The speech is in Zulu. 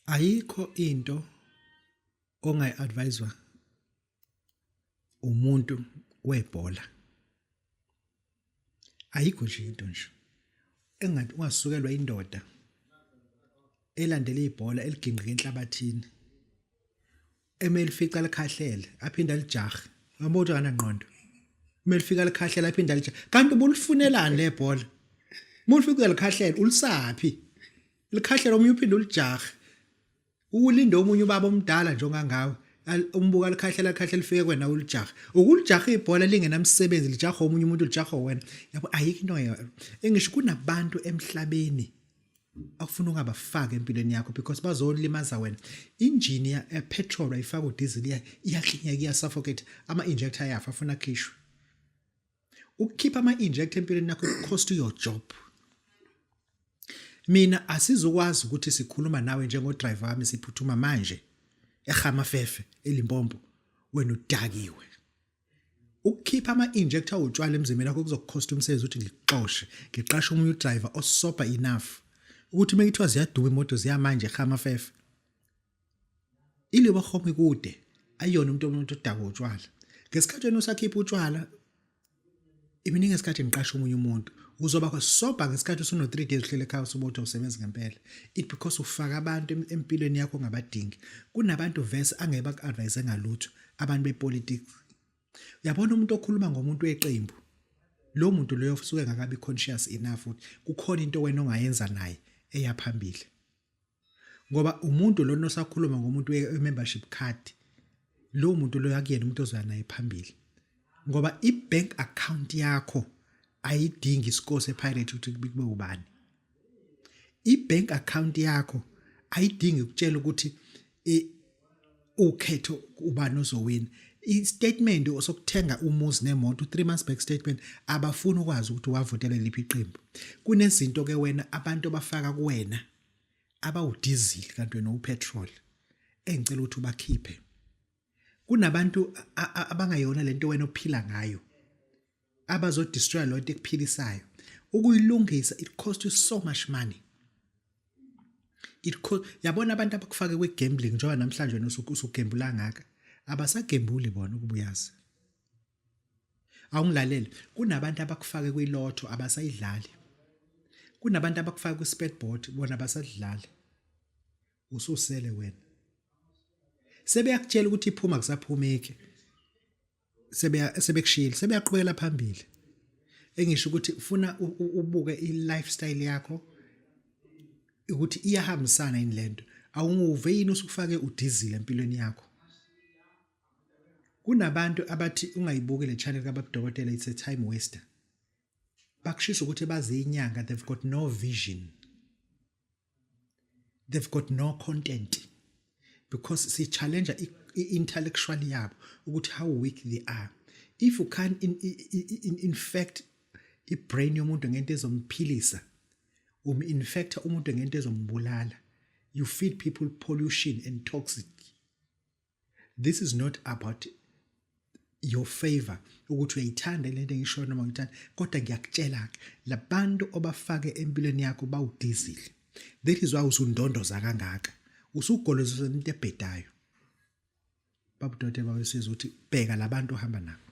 Ayikho into ongayi-adviswa umuntu webhola. Ayikho nje into nje engathi ungasukelwa indoda elandela ibhola eliginqike enhlabathini emele lifica likhahlele aphinde alijahe ngoba uthi akanangqondo kumele lifika likhahlela aphinde alijahe. Kanti ubulifunelani le bhola uma ulifika likhahlela? Ulisaphi likhahlela omunye uphinde ulijahe, ulinde omunye ubaba omdala nje ongangawe umbuka likhahlela likhahlela lifike kwena ulijahe? Ukulijaha ibhola lingenamsebenzi, lijaha omunye umuntu, lijaha wena, yabo. Ayikho into engisho. Kunabantu emhlabeni akufuna ungabafaka empilweni yakho because bazolimaza wena. Injini ya petrol ayifaka udiesel, iyaklinyeka, iya-suffocate, ama-injector ayafa, afuna akhishwe. Ukukhipha ama-injector empilweni yakho cost your job. Mina asizukwazi ukuthi sikhuluma nawe njengodriver wami, siphuthuma manje eHamafefe eLimpopo, wena udakiwe. Ukukhipha ama-injector utshwala emzimbeni wakho kuzokukhosta umsebenzi, ukuthi ngikuxoshe, ngiqashe omunye udriver osober enough ukuthi uma kuthiwa ziyaduba imoto ziyamanje eHamafefe iLebohome kude, ayiyona umuntu odakwa utshwala. Ngesikhathi wena usakhipha utshwala, iminingi ngesikhathi ngiqasha omunye umuntu uzoba sober ngesikhathi usuno 3 days uhlele ekhaya, usubothi usebenza ngempela. It because ufaka abantu empilweni yakho ongabadingi. Kunabantu vese angeke baku-advise ngalutho, abantu bepolitics. Uyabona, umuntu okhuluma ngomuntu weqembu, lo muntu loyo usuke ngakabi conscious enough ukuthi kukhona into wena ongayenza naye eyaphambili, ngoba umuntu lona osakhuluma ngomuntu we-membership card, lo muntu loyo akuyena umuntu ozoya naye phambili, ngoba i-bank account yakho ayidingi iscore sePirate ukuthi kube ubani. I-bank account yakho ayidingi ukutshela ukuthi ukhetho ubani ozowina. I-statement osokuthenga umuzi nemoto, 3 months back statement, abafuni ukwazi ukuthi wavotela liphi iqembu. Kunezinto ke wena abantu abafaka kuwena abawudizili, kanti wena upetrol, engicela ukuthi ubakhiphe. Kunabantu abangayona lento wena ophila ngayo, abazodestroy lonto ekuphilisayo. Ukuyilungisa, it cost you so much money. It cost, yabona, abantu abakufake kwi-gambling, njengoba namhlanje wena usugembula ngaka, abasagembuli bona ukubuyazi. Awungilalele, kunabantu abakufake kwilotho, abasayidlali. Kunabantu abakufake kwi-spatbord, bona abasadlali, ususele wena. Sebeyakutshela ukuthi iphuma kusaphumeki, sebeya sebekushilo, sebeyaqhubekela phambili. Engisho ukuthi ufuna ubuke i-lifestyle yakho ukuthi iyahambisana yini lento. Awunguve yini usukufake udizili empilweni yakho? Kunabantu abathi ungayibuki le channel kababudokotela, it's a time waster. Bakushisa ukuthi baziyinyanga, they've got no vision, they've got no content, because si challenge i-intellectual yabo ukuthi how weak they are. If you can't in fact i-brain yomuntu ngento ezomphilisa, um-infecta umuntu ngento ezombulala. You feed people pollution and toxic. This is not about your favor, ukuthi uyayithanda lento engishoyo noma uyithanda, kodwa ngiyakutshela ke, labantu obafake empilweni yakho bawudizili. That is why usundondoza kangaka, usugolozisa into ebhedayo. Babudode bawesiza ukuthi bheka labantu ohamba nabo.